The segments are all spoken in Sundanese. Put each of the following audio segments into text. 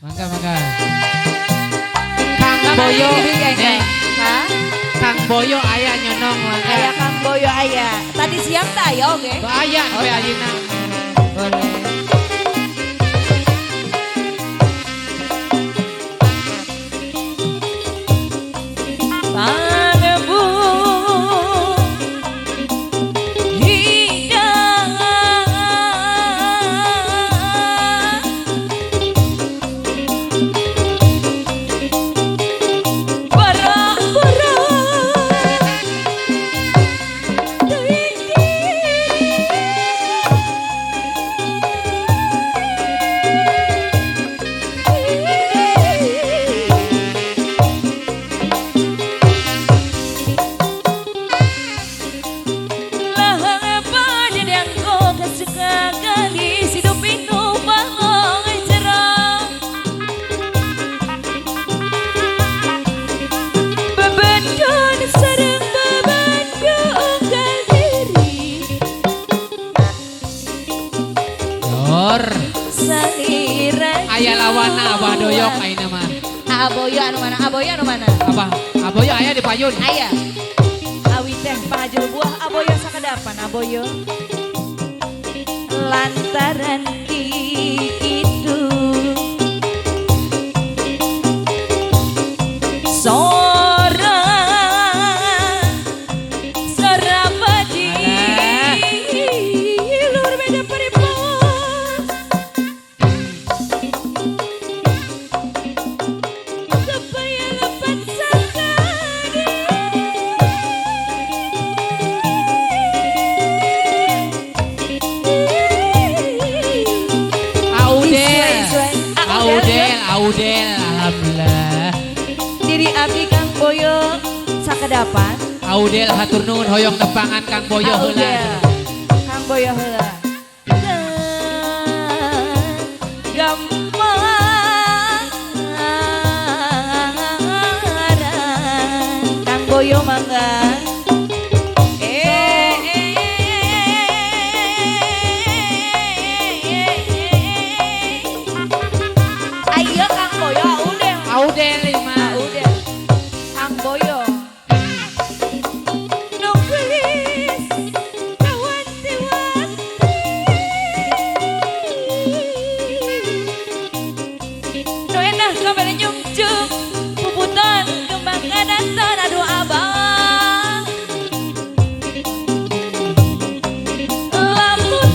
Mangga mangga. Kang Boyo, eh, Hah? Kang Boyo aya nyonong mangga. Aya Kang Boyo aya. Tadi siang tak aya oge? Aya sampai ayeuna. Boleh. Panebu hidang bara-bara teuing diri. Lahang panjang ko kasukakali hidup itu bangong cerah bebendon sareng bebendo unggal diri Dor. salira Aya lawana Abah Doyok ayeuna mah. Aboyo anu mana? Aboyo anu mana? Abah, Aboyo aya di payun. Aya. Awi teh pangajul buah aboyo sakedapan aboyo. Lantaran kitu sora sarapati lur beda paripon supaya lepat sakadi. Audel. Audel, Audel, Audel, alhamdulillah. Diri abdi Kang Boyo sakedapan. Audel hatur nuhun hoyong nepangan Kang Boyo heula. Audel. Kang Boyo heula. Gambaran Kang Boyo mangga. Eh, eh, eh, eh. Ayo Kang Boyo Audel. Audel lima. Audel. Kang Boyo. Nunggulis kawanti-wanti. Nu enah kabeh nyungcung puputan kembang kadatan aduh abang. Lamun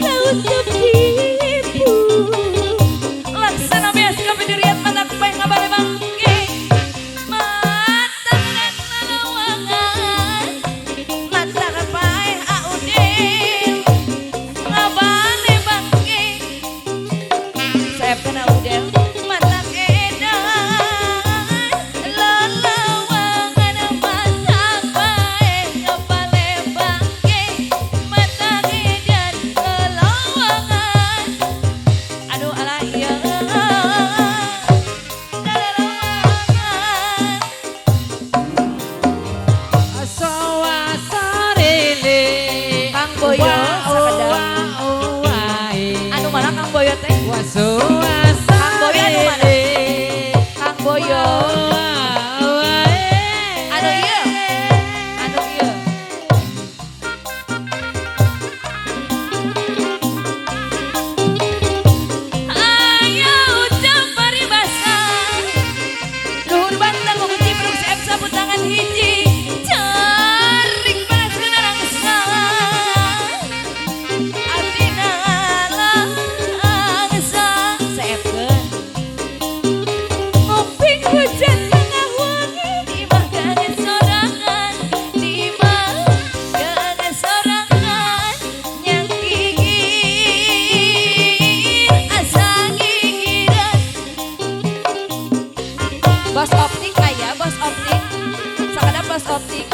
kautup tipu laksana beas kabeh diriat mata paeh ngabale bangke mata dan lalawangan mata paeh Audel ngabale bangke saya kena Audel mata edan lalawangan mata paeh ngabale bangke mata edan lalawangan aduh ala iya lalawangan. Soa sarele. Kang Boyo sakedap. Anu mana Kang Boyo teh? Wa soa Kang Boyo anu mana? sarele. Kang Boyo anu ieu, anu ieu. Ayo ucap paribasa luhur bantang kucipruk seep sapu tangan hiji carik panas kena rangsa abdina langsa seepkeun nguping hujan tengah wangi di imah kangen sorangan di imah kangen sorangan nyang gigir asa gigiran. Bos optik aya, bos optik sakadap bos optik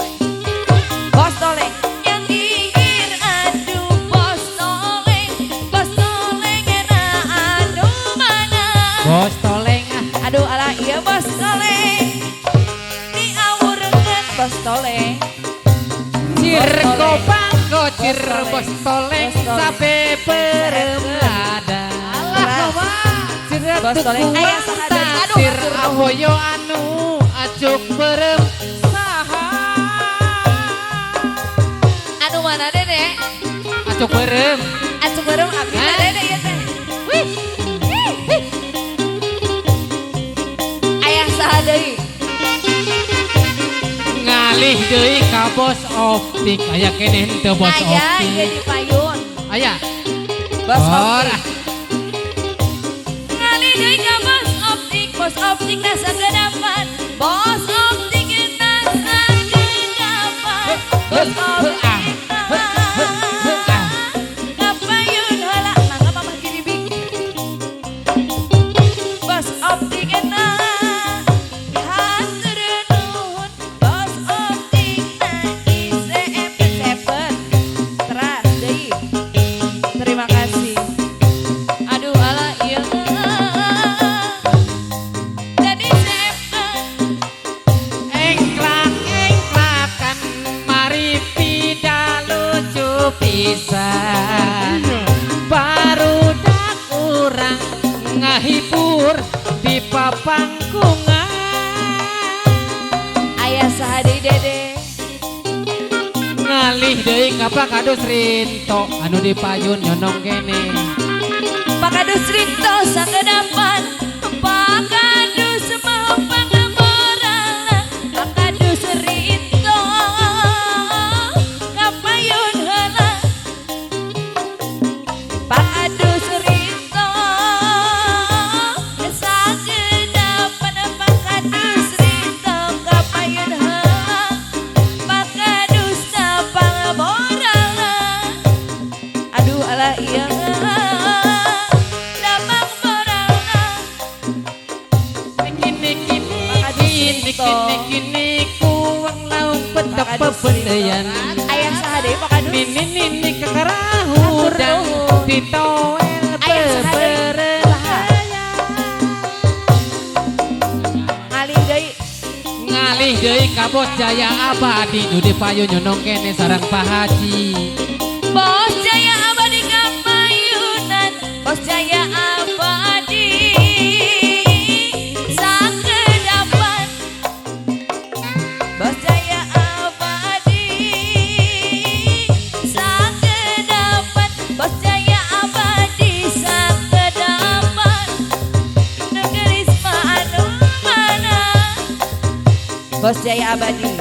bos toleng yang gigir aduh bos toleng enak aduh mana. Bos toleng ah. Aduh ala iya bos toleng diawurkeun bos toleng. Cirko bangko cir bos toleng Bos toleng. sape perem lada. Bos Toleng aya saha deui? Aduh, Sir ahoyo anu acuk berem saha. Anu mana Dede? Acuk berem. Acuk berem abdi na Dede ieu teh. Wih. Aya saha deui? Ngalih deui ka Bos Optik. Aya keneh henteu Bos Aya Optik? Ieu di payun. Aya. Bos Ora. Optik. Ngalih deui ka Bos Optik, Bos Optik na sagedapan. Bos Optik na sagedapan. Bos Optik na kapayun heula. Mangga Mamah Giribik. Bos Optik na hatur nuhun. Bos Optik na ICM 7. Teras deui. Terima kasih. Aduh ala ieu. Jadi seven. Engklak engklakan mari pida lucu pisan. Barudak urang ngahibur di papangkungan. Aya saha deui Dede? Ngalih deui ka Pak Kadus Rinto anu di payun nyonong kene. Pak Kadus Rinto sakedapan. Pak Kadus mau pangamorala. Pak Kadus Rinto kapayun heula. Pak Kadus Rinto sakedapan. Pak Kadus Rinto kapayun heula. Pak Kadus pangamorala. Aduh ala iya. Damang moralna. Kini kini Pak Kadus kini Rinto. Kini kini kuang laung petok Pak Kadus pebedeyan. Aya saha deui Pak Kadus? Nini nini kekerahudang Hatur nuhun. Ditoel Aya saha deui? bebereng. Saha? Ngalih deui. Ngalih deui ka Bos Jaya Abadi nu di payun nyonong kene sareng Pak Haji. Bos Jaya Abadi kapayunan. Bos Jaya Abadi sakedapan. Bos Jaya Abadi sakedapan. Bos Jaya Abadi sakedapan. Nu geulis mah anu mana? Bos Jaya Abadi.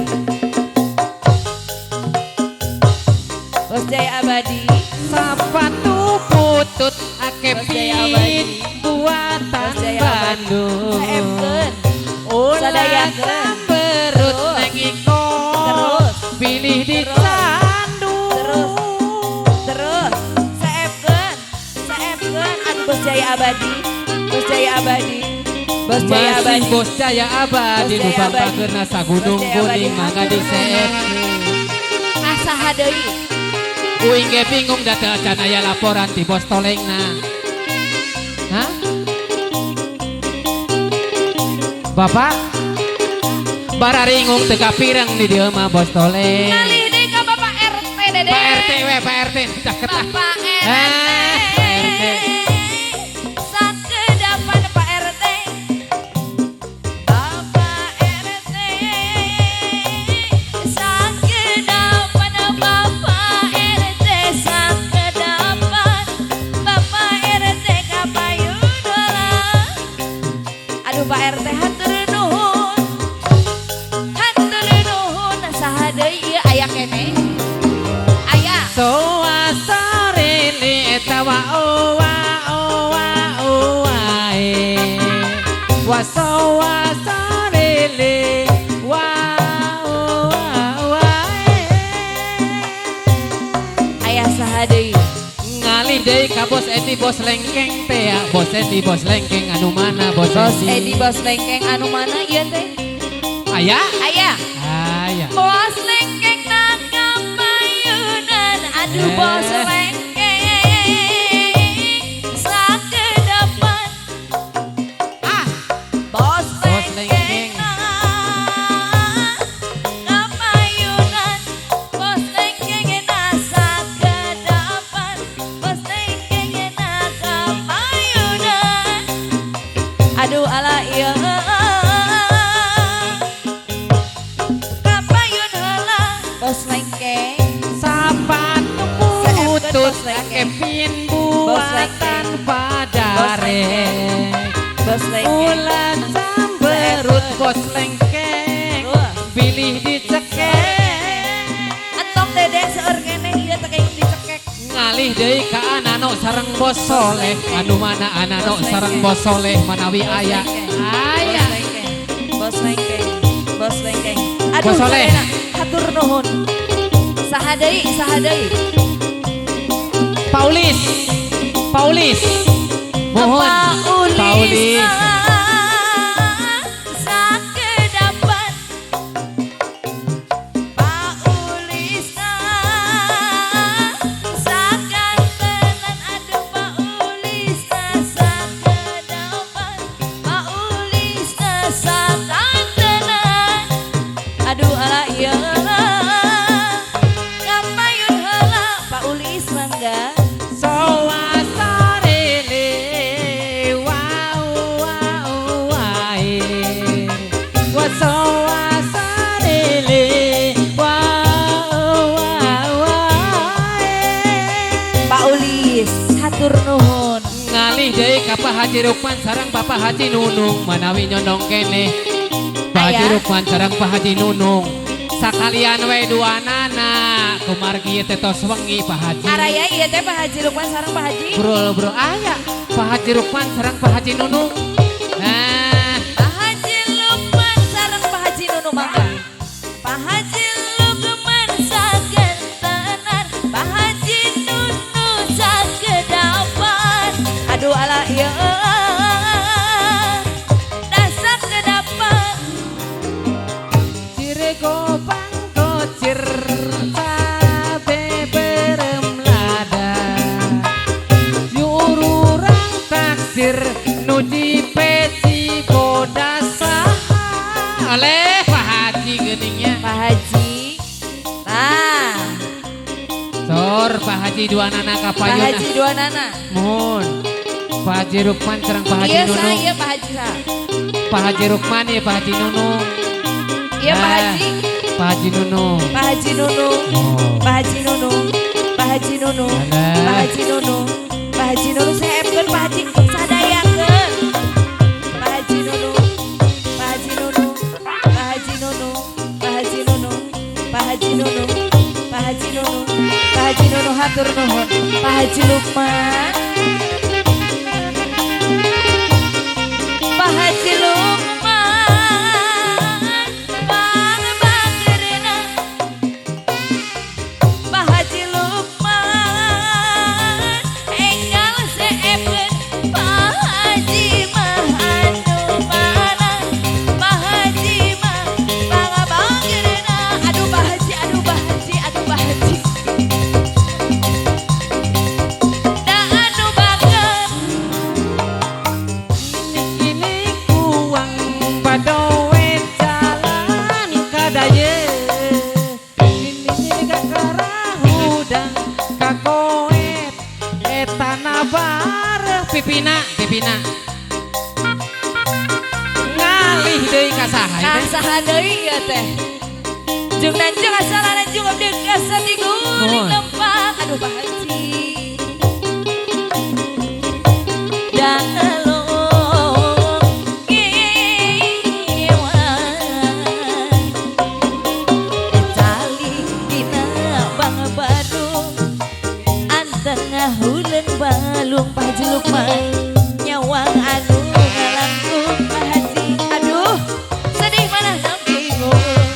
Bos Jaya Abadi. Sapatu putut Bos Jaya Abadi. akepit buatan Bos Jaya Abadi. Bandung. Saepkeun. Ulah Sadayakeun. samberut Terus. neng iko. Terus. Pilih Terus. dicandu. Terus. Terus. Saepkeun. Saepkeun. Aduh Bos Jaya Abadi. Bos Jaya Abadi. Bos Jaya Masih Abadi. Bos Jaya Abadi Bos nu Jaya Abadi. bangkakeunna sagunung Bos Jaya Abadi. kuning mangga diseepkeun. Asaha deui? Uing ge bingung da teu acan aya laporan ti Bos Tolengna. Hah? Bapak bararingung teu kapireng di dieu mah Bos Toleng. Ngalih deui ka Bapak RT Dede. Pak RT we, Pak RT caket ah. Bapak RT. Ah, Pak RT. Sakedapan Pak RT. Bapak RT. Sakedapan Bapak RT. Sakedapan Bapak RT kapayun heula. Aduh Pak RT hatur nuhun. Hatur nuhun saha deui ieu aya keneh? Aya. Soa sore eta wa owa owa owa e. Wa soa sore le wa owa owa e. Aya saha deui? Ngalih deui ka Bos Edi Bos Lengkeng teh ya. Bos Edi Bos Lengkeng anu mana Bos Bos Edi? Edi Bos Lengkeng anu mana ieu teh? Aya? Aya. Aya. Bos Lengkeng na kapayunan. Aduh Eh. Bos Lengkeng sakedapan. Ah, Bos Bos Lengkeng Lengkeng. na kapayunan. Bos Lengkeng na sakedapan. Bos Lengkeng na kapayunan. warek. Bos lengkeng. Ulah camberut bos lengkeng. Pilih dicekek. Entong dedek seueur keneh ieu teh kayak dicekek. Ngalih deui ka anano sareng bos soleh. Anu mana anano sareng bos soleh manawi aya. Aya. Bos lengkeng. Bos lengkeng. Aduh, Bos soleh. Hatur nuhun. Saha deui, saha deui. Paulis. Paulis. Mohon. Paulis. Paulis. Sakedapan. Paulis sakantenan aduh Paulis sakedapan. Paulis sakantenan. Aduh ala ieu. Kapayun heula Paulis mangga. Hatur nuhun. Ngalih deui ka Pak Haji Rukman sareng Bapak Haji Nunung manawi nyondong keneh. Pak Haji Rukman sareng Pak Haji Nunung sakalian we duanana kumargi ieu teh tos wengi Pak Haji. Araya ieu teh Pak Haji Rukman sareng Pak Haji. Bro bro aya Pak Haji Rukman sareng Pak Haji Nunung. Nah, Pak Haji Lukman sareng Pak Haji Nunung mangga. Pak Haji Lukman sagentenan, Pak Haji Nunung sakedapan. Aduh ala ieu dasar kedapan. Cirego pangkocir cabe berem lada. Yururang taksir nuji peci boda saha. Oleh Pak Haji geuningnya. Pak Haji. Nah, Sor Pak Haji dua nana Pak kapayun. Haji dua nana. Mohon. Pak Haji Rukman sareng Pak Haji Iya Nunung. sa, iya Pak Haji sa. Pak Haji Rukman ya Pak Haji Nunung. Iya Pak Nah, Haji. Pak Haji Nunung. Pak Haji Nunung. Oh. Pak Haji Nunung. Pak Haji Nunung. Alah. Pak Haji Nunung. Pak Haji Nunung seepkeun Pak Haji sadayakeun. Pak Haji Nunung. Pak Haji Nunung. Pak Haji Nunung. Pak Haji Nunung. Pak Haji Nunung. Pak Haji Nunung. Pak Haji Nunung hatur nuhun. Pak Haji Lukman. Pak Haji Lukman. Bang Bagerna. Pak Haji Lukman enggal seepkeun Pak Haji mah anu mana Pak Haji mah pangabagerna. Aduh Pak Haji, aduh Pak Haji, aduh Pak Haji. Da anu bager Ini kuang padowe jalan kadaye. Ini kakarahudang kakoet etana bareh pipina pipina. Ngalih deui ka saha Ka teh? saha deui ieu teh? Jeung nanjung asalana jeung abdi kasati guling Mohon. lempang. Aduh Pak Haji. Dalung iwan tali dina bang baru antengah huleung balung Pak Haji Lukman nyawang anu ngalangkung Pak Haji. Aduh sedih mana bingung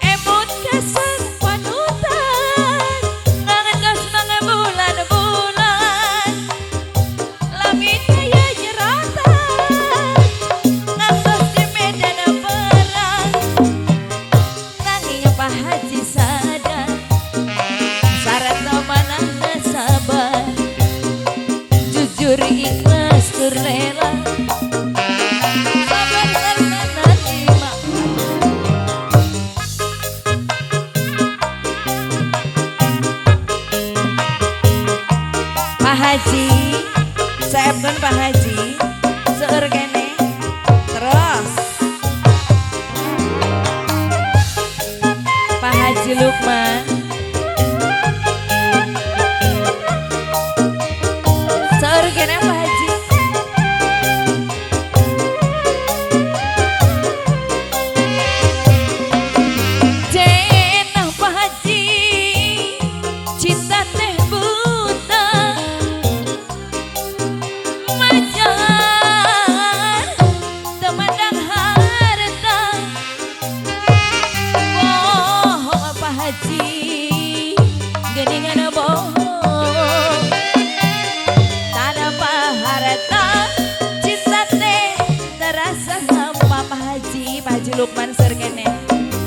emut kasang panutan ngantos bulan-bulan langit kaya nyeratan ngantos di medan perang nanging Pak Haji sadar syarat manahna sabar jujur ikhlas tur rela sabar sarta narima. Pak Haji, seepkeun Pak Haji, seueur keneh. Terus. Pak Haji Lukman. Seueur Sergene Pak Haji. Cenah Pak Haji, cinta teh buta, majar temandang harta. Bohong Pak Haji, geningan bohong, tanpa harta cinta teh terasa hampa. Pak Haji, Pak Haji Lukman sergene.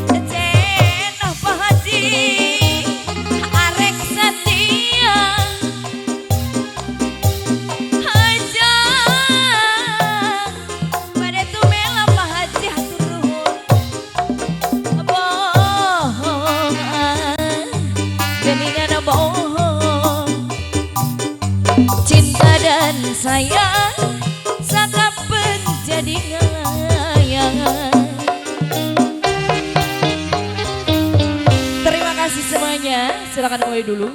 Cenah Pak Haji, arek setia aja pada tumela Pak Haji hatur nuhun. Bohong geningan bohong, cinta dan sayang sakapeun jadi ngayang. Terima kasih semuanya, silakan kembali dulu.